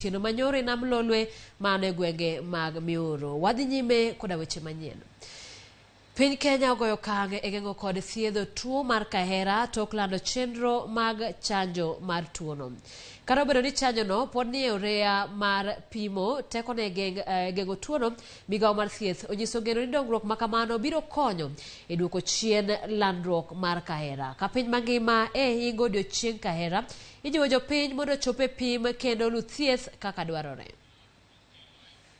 Otieno manyoro e nam Lolwe mano e gwenge mag Mioro. Wadhi nyime koda weche manyien. Piny Kenya ogoyo okang' e geng'o kod thiedho tuo mar kahera tok lando chenro mag chanjo mar tuono. Kata obedo ni chanjono pod nie oreya mar pimo tekone e geng'o tuono, migawo mar thieth onyiso geno ni dongruok ma kamano biro konyo e duoko chien landruok mar kahera. Ka piny mangima e hingo odiochieng' kahera, Ijiwo jopiny mondo ochop e pim kendo oluw thieth kaka dwarore.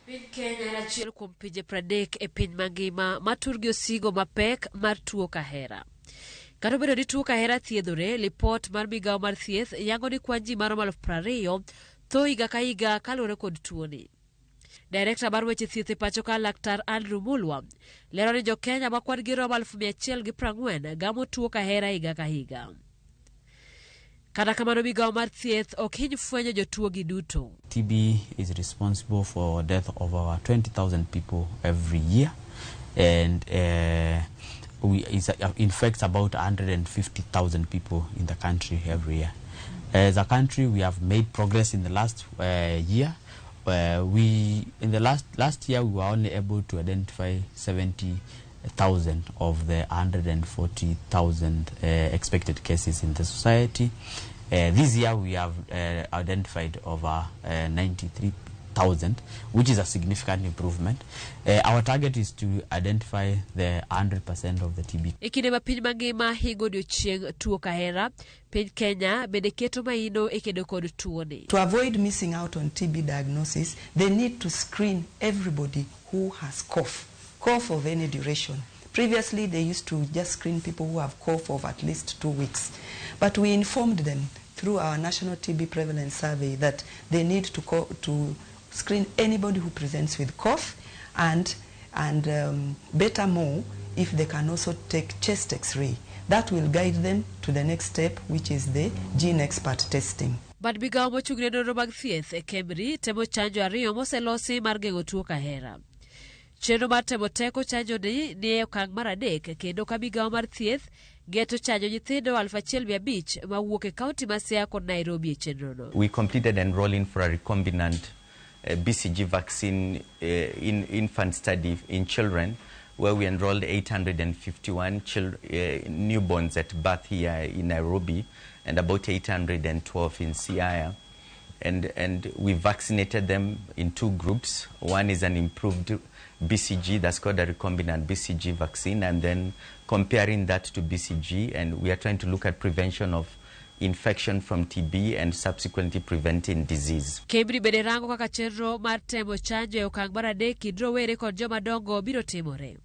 Piny Kenya en achiel kuom pinje 30 e piny mangima ma turgi osigo mapek mar tuo kahera. Kata obedo ni tuo kahera thiedhore, lipot mar migawo mar thieth yango ni kwan ji maromo 20,000 tho higa ka higa kaluwore kod tuoni. Direkta mar weche thieth e pacho ka Laktar Andrew Mulwa lero ni jo-Kenya ma kwan gi romo 140,000 gamo tuo kahera higa ka higa. Kata kamano migawo mar thieth ok hiny fwenyo jotuo gi duto. TB is responsible for death of over 20,000 people every year and we, infects about 150,000 people in the country every year. As a country, we have made progress in the last year. We in the last last year we were only able to identify 70,000 of the 140,000 expected cases in the society. This year we have identified over 93,000, which is a significant improvement. Our target is to identify the 100% of the TB. E kinde ma piny mangima hingo odiochieng' tuo kahera, piny Kenya bende keto maino e kedo kod tuoni. To avoid missing out on TB diagnosis, they need to screen everybody who has cough, cough of any duration. Previously, they used to just screen people who have cough of at least 2 weeks. But we informed them through our National TB Prevalence Survey that they need to screen anybody who presents with cough and better more if they can also take chest x-ray. That will guide them to the next step, which is the GeneXpert testing. Bad migawo mochung' ne nonro mag thieth e KEMRI temo chanjo ariyo moselosi mar geng'o tuo kahera. Chenro mar temo teko chanjo ni ni e okang' mar adek kendo ka migawo mar thieth geto chanjo nyithindo 1,500 mawuok e kaunti ma Siaya kod Nairobi e chenrono. We completed enrolling for a recombinant BCG vaccine in infant study in children, where we enrolled 851 newborns at birth here in Nairobi and about 812 in Siaya. And we vaccinated them in two groups. One is an improved BCG, that's called a recombinant BCG vaccine, and then comparing that to BCG, and we are trying to look at prevention of infection from TB and subsequently preventing disease. KEMRI bende rango kaka chenro mar temo chanjo e okang' mar adek kind rowere kod joma dongo biro timore.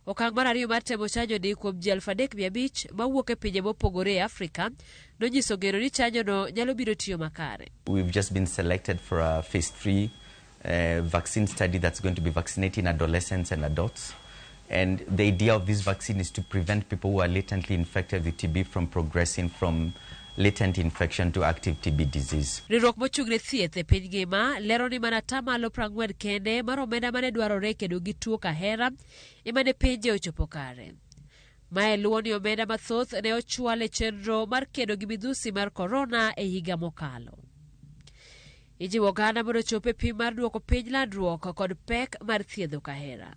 Okang' mar ariyo mar temo chanjo ni kuom ji 3,500 mawuok e pinje mopogore e Afrika nonyiso geno ni chanjono nyalo biro tiyo makare. We've just been selected for a phase 3 vaccine study that's going to be vaccinating adolescents and adults. And the idea of this vaccine is to prevent people who are latently infected with TB from progressing from latent infection to active TB disease. Riwruok mochung' ne thieth e piny ngima lero ni mana 40% kende mar omenda mane dwarore kedo gi tuo kahera ema ne pinje ochopo kare. Mae luwo ni omenda mathoth ne ochwal e chenro mar kedo gi midhusi mar korona e higa mokalo. Ijiwo oganda mondo ochop e pim mar duoko piny landruok kod pek mar thiedho kahera.